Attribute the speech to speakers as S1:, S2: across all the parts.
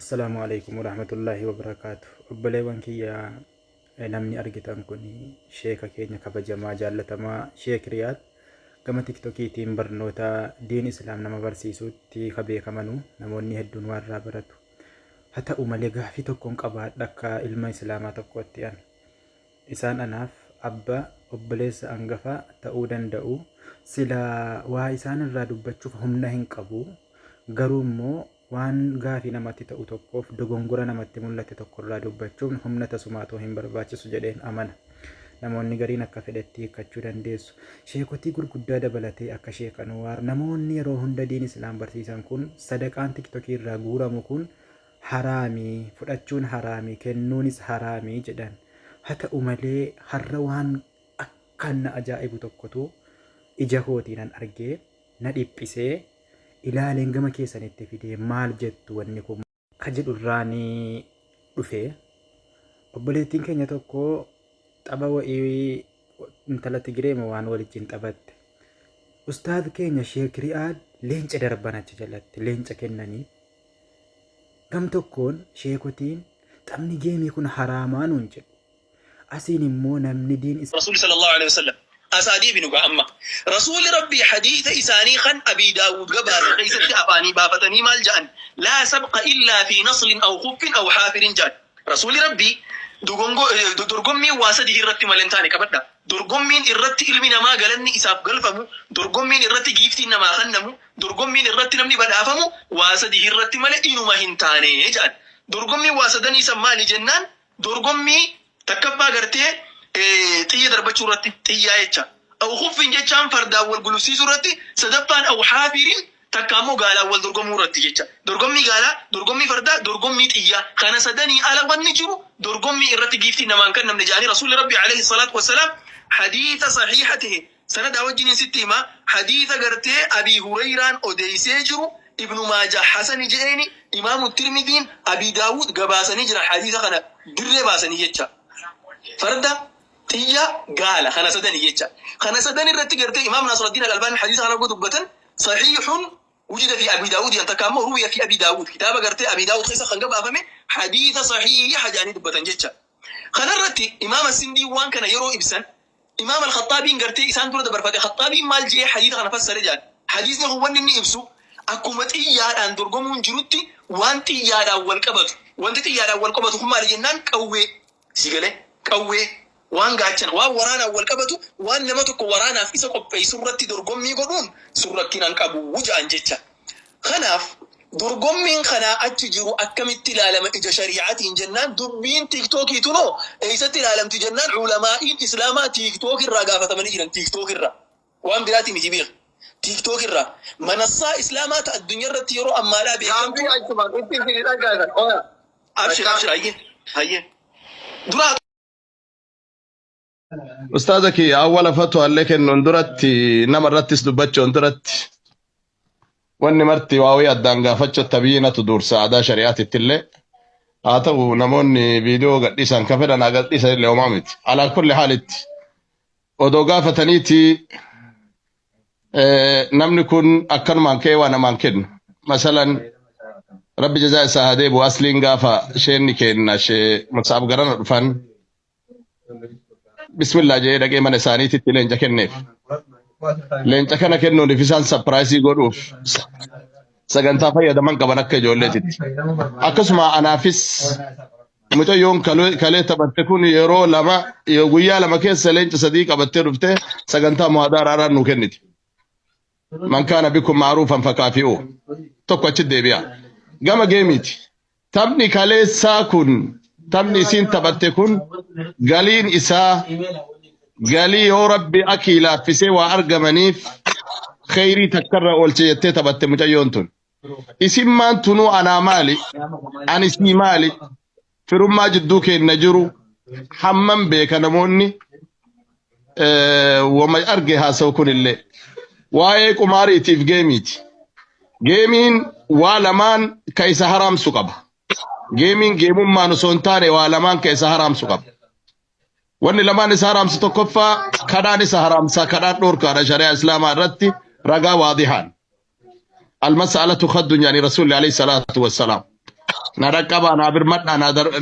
S1: Assalaamu alaikum warahmatullaahi wabarakaatu. Obboleewwan kiyya, namni argitan kun sheeka keenya kabajamaa jaallatamaa Sheek Riyaad, gama tiktokiitiin barnoota diin islaam nama barsiisuutti ka beekamanu, namoonni hedduun waan irraa baratu. Haa ta'u malee, gaafii tokkoon qabaadha akka ilma islaamaa tokkootti. Ani isaan anaaf abba, obboleessa angafa ta'uu danda'u. Sila waa isaan irraa dubbachuuf humna hin qabu, garuu immoo waan gaafii namatti ta'u tokkoof, dogongora namatti mul'ate tokkorraa dubbachuun humna tasumaatoo hin barbaachisu jedheen amana. Namoonni gariin akka fedhetti hiikkachuu dandeessu. Sheekotii gurguddaa dabalatee akka Sheek Anuwaar, namoonni yeroo hunda diin islaam barsiisan kun, sadaqaan tiktokii irraa guuramu kun haraamii, fudhachuun haraamii, kennuunis haraamii jedhan. Haa ta'u malee, har'a waan akkaan na ajaa'ibu tokkotu ija kootiinan argee na dhiphisee ilaaleen gama keessanitti fidee, maal jettu wanni kun ka jedhu irraanii dhufe. Obboleettiin keenya tokko tapha wa'ii intala Tigireema waan waliin taphatte. Ustaaz keenya Sheek Ri'aad leenca darban achi jalatti leenca kennanii, gam tokkoon sheekotiin taphni geemii kun haraamaa nuun jedhu. Asiin immoo namni diin
S2: Rasuulli sallallahu alaihi wasallam asaa deebinu gaa amma. Rasuulli Rabbii hadiisa isaanii kan Abii Daawud gabaase keessatti afaanii baafatanii maal ja'an? "Laa sabqa illaa fi naslin aw khuffin aw haafirin" ja'an. Rasuulli Rabbii dorgommiin waa sadii irratti malee hin taane. Qabadha. Dorgommiin irratti ilmi namaa galanni isaaf galfamu, dorgommiin irratti giiftiin namaa kennamu, dorgommiin irratti namni badhaafamu waa sadii irratti malee inuma hin taane ja'an. Dorgommiin waa sadanii san maali jennaan, dorgommii takkaffaa gartee xiyya darbachuu irratti, xiyyaa jecha. Aw khuffin jechaan fardaan wal gulufsiisuu irratti, sadaffaan aw haafirin, takka ammoo gaalaan wal dorgomuu irratti jecha. Dorgommii gaalaa, dorgommii fardaa, dorgommii xiyyaa. Kana sadanii ala wanni jiru dorgommii irratti giiftii namaan kan namni jedhanii Rasuulli Rabbi alayhi salaatu wassalaam hadiisa sahiiha ta'e sanadaa wajjiniin sitti hima. Hadiisa gartee Abii Hureyraan odeessee jiru, Ibnu Maajah hasani je'eeni, Imaamu Tirmidiin, Abii Daawud gabaasanii jiran. Hadiisa kana dirree baasanii jecha. Farda, xiyya, gaala, kana sadanii jecha. Kana sadan irratti gartee Imaam Nasraddiin Al-Albaanii hadiisa kana dubbatan, sahiihun wujida fi Abi Daawud jedhan, takka ammoo ruwiya fi Abi Daawud, kitaaba gartee Abi Daawud keessa kan gabaafame hadiisa sahiiha jedhanii dubbatan jecha. Kanarratti Imaam Sindii waan kana yeroo ibsan, Imaam Al-Khaxaabiin gartee isaan dura dabarfate. Khaxaabiin maal jedhee hadiisa kana fassare jedhan? Hadiisni kun wanni inni ibsu, akkuma xiyyaadhaan dorgomuun jirutti waan xiyyaadhaan wal qabatu. Wanti xiyyaadhaan wal qabatu kun maali jennaan, qawwee. Si galee? Qawwee, waan gaachana, waan waraanaan wal qabatu, waan nama tokko waraanaaf isa qopheessu irratti dorgommii godhuun sun rakkinaan qabu jedhan jecha. Kanaaf dorgommiin kanaa achi jiru akkamitti ilaalama ija shari'aatiin jennaan, dubbiin tiiktookii tunoo eessatti ilaalamti jennaan, ulamaa'iin islaamaa tiiktook irraa gaafatamanii jiran. Tiiktook irraa, waan biraatii miti beeku. Tiiktook irraa manassaa islaamaa ta addunyaa irratti yeroo ammaadhaa beekamtu.
S3: Gaafii achumaan itti isin dhagaasan. Oya.
S2: Abshir, abshir, hayyee, hayyee. Duraa
S4: Ustaaza kiyya, awwala fatwaallee kennuun duratti, nama irrattis dubbachuun duratti, wanni marti waawii addaan gaafachuu tabiinatu dursa aadaa shari'aatitti illee haa ta'u. Namoonni viidiyoo gadhiisan ka fedhan haa gadhiisan illee, homaa miti. Alaa kulli haalitti odoo gaafataniiti namni kun akkanumaan ka'ee waa namaan kennu. Masalan, rabbi jazaa isaa haa deebi'u, asliin gaafa isheen kenna ishee musaaf garana dhufan, bismillah jedhee dhaqee mana isaaniititti leenca kenneef. Leenca kana kennuuniif isaan surprise godhuuf sagantaa fayyadaman qaban akka ijoolleetitti. Akkasuma anaafis mucayyoon kalee taphatte kun yeroo 2, guyyaa 2 keessa leenca sadii qabattee dhufte, sagantaa muhadaaraadhaan nuu kenniti. Man kaana bikum ma'ruufan fakaafi'uu. Tokko achi deebi'a. Gama geemiiti. Taphni kaleessaa kun, taphni isiin taphatte kun, galiin isaa galii yoo rabbi akii laaffisee waa argamaniif kheyrii takkarra oolche jettee taphatte mucayyoon tun. Isin maan tunuu anaa maali? Ani sii maali? Firummaa jidduu keenna jiru hammam beeka namoonni wama arge haasa'u kunillee. Waa'ee qumaariitiif geemiiti. Geemiin waa lamaan ka isa haraamsu qaba. Geemiin geemummaan osoo hin taane waa lamaan ka isa haraamsu qaba. Wanni lamaan isa haraamsu, tokkoffaa kadhaan isa haraamsaa, kadhaan dhoorkaadha shari'aa islaamaa irratti ragaa waadihaan. Almas'alatu khaddun jedhanii Rasuulli alayhi salaatu wassalaam. Na dhaqqabaa, naa birmadhaa,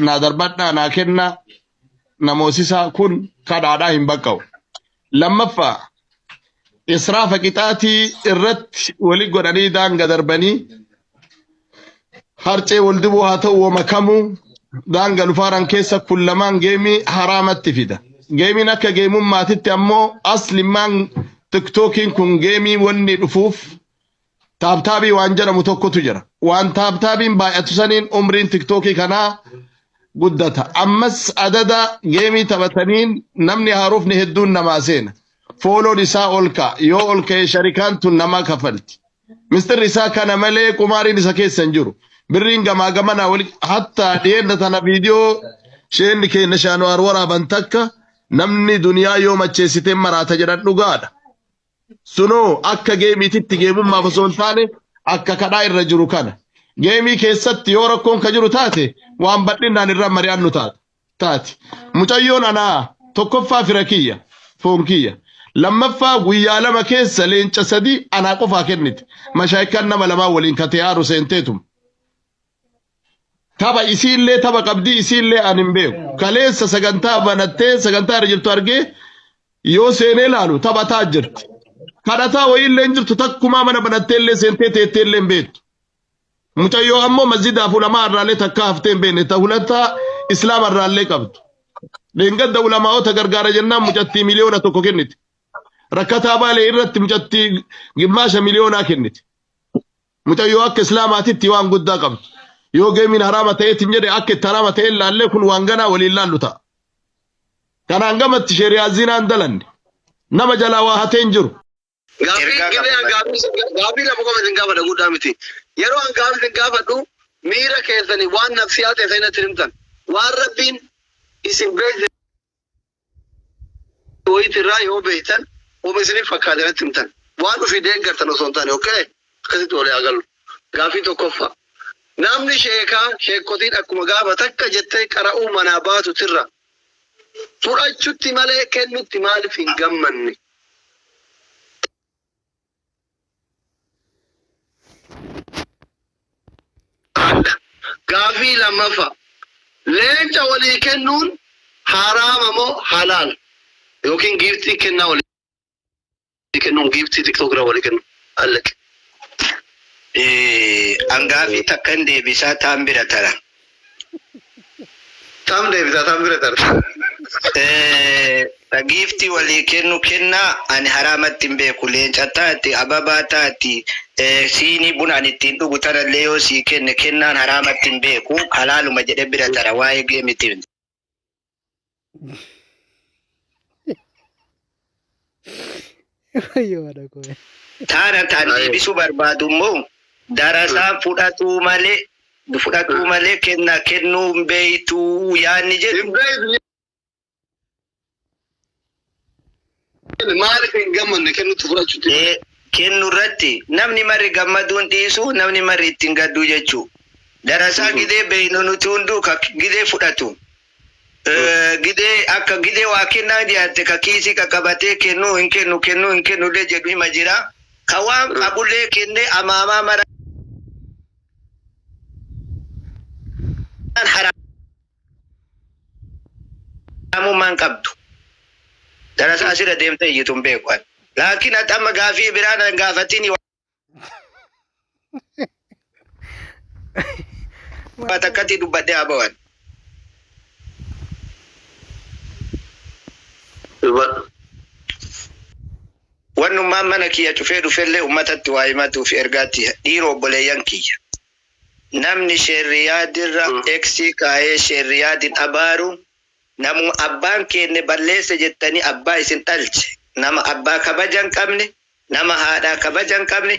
S4: naa darbadhaa, naa kennaa, na moosisaa kun kadhaadhaa hin baqqa'u. Lammaffaa, israafa qixaatii irratti wali godhanii daanga darbanii harcee wal dibuu haa ta'u wama kamuu daanga lufaaran keessa kun lamaan geemii haraamatti fida. Geemiin akka geemummaatitti ammoo aslimmaan tiktookiin kun geemii wanni dhufuuf taaptaabii waan jedhamu tokkotu jira. Waan taaptaabiin baay'atu saniin umriin tiktookii kanaa guddata. Ammas adada geemii taphataniin namni haarofni hedduun namaa seena. Fooloon isaa ol ka'a. Yoo ol ka'e sharikaan tun nama kafalti. Mistirri isaa kana malee qumaariin isa keessa hin jiru. Birriin gamaa gamanaa wali hatta dhiyeenya tana viidiyoo sheenni keenya shaanuwaar waraaban takka namni duniyaa yoo macheessitee maraata jedhan dhugaadha. Sunoo akka geemiititti geemummaaf osoo hin taane akka kadhaa irra jiru kana. Geemii keessatti yoo rakkoon ka jiru taate waan bal'inaan irra mari'annu taati. Mucayyoon anaa tokkoffaa fira kiyya, foon kiyya. Lammaffaa, guyyaa 2 keessa leenca 3 anaa qofaa kennite. Mashaayikaan nama lamaa waliin katee haaru seenteetum. Tapha isiillee tapha qabdii isiillee ani hin beeku. Kaleessa sagantaa banattee sagantaa irra jirtu argee yoo seenee laalu taphataa jirti. Kadhataa wayiillee hin jirtu, takkumaa mana banattee illee seentee teettee illee hin beektu. Mucayyoo ammoo masjidaaf ulamaa irraallee takkaa haftee hin beekne, ta hulataa islaama irraallee qabdu. Dheengadda ulamaa'ota gargaara jennaan mucattii 1 miliyoona kennite. Rakkataa Baalee irratti mucattii gimmaasha miliyoonaa kennite. Mucayyoo akka islaamaatitti waan guddaa qabdu. Yoo geemiin haraama ta'eetiin jedhe, akka itti haraama ta'e ilaallee kun waan ganaa waliin laallu ta'a. Kanaan gamatti sheriyaa zinaan dalanne. Nama jalaa waa hatee hin jiru.
S3: Gaaffii
S5: Ergaa
S3: gibee
S5: qaba.
S3: an gaaffii 2 qofa isin gaafadha, guddaa miti. Yeroo an gaaffii isin gaafadhu miira keessanii waan nafsiyaa ta'e natti himtan. Waan Rabbiin isin beeksise wayiitirraa yoo beektan uma isiniif fakkaate natti himtan. Waan ofii deeggartan osoo hin taane, okay? Akkasitti walii haa gallu. Gaaffii tokkoffaa. Namni sheekaa sheekotiin akkuma gaafa takka jettee qara'uu manaa baatutirra fudhachutti malee kennutti maaliif hin gammanne? Akka. Gaaffii lammaffaa. Leenca walii kennuun haraama moo halaal? Yookiin giiftii kennaa walii kennuun, giiftii tiktook irraa walii kennuun. Allaqe.
S5: An gaafii takkan deebisaa, taan bira tara.
S3: Tam deebisaa, tam bira tara.
S5: Giiftii walii kennu kennaa ani haraamatti hin beeku. Leenca taati, ababaa taati, siinii buna ani ittiin dhugu tanallee yoo sii kenne kennaan haraamatti hin beeku, halaaluma jedhe bira tara waa'ee geemitiif.
S6: Wayyoo haadha koo.
S5: Taana taan deebisuu barbaadu immoo darasaan fudhatuu malee kennaa kennuu hin beeytuu yaanni jedhu.
S3: Hin beektu, maaliif hin gammanne kennutti fudhachuutti?
S5: Kennu irratti namni marri gammaduun dhiisu, namni marri ittiin gadduu jechuu. Darasaa gidee beeynu nuti hunduu ka gidee fudhatu. Gidee akka gidee waa kennaa dhiyaatte ka kiisii qaqqabatee kennuu hin kennu, kennuu hin kennullee jedhu hima jira. Ka waan qabullee kennee amaamaa mara haraamummaan qabdu. Darasaa asirra deemtee iyyitu hin beeku ani. Laakiin ati amma gaafii biraa na hin gaafatini, waa takkatti dubbadhee haa bawan.
S3: Dubbadhu.
S5: Wannummaan mana kiyya cufee dhufellee ummatatti waa himatuuf ergaatti, dhiiroo obboleeyyan kiyya. Namni sheerriyaadirra eksii kaayee sheerriyaadin abaaru namuma abbaan keenne balleesse jettanii abbaa isin dhalche, nama abbaa kabaja hin qabne, nama haadhaa kabaja hin qabne.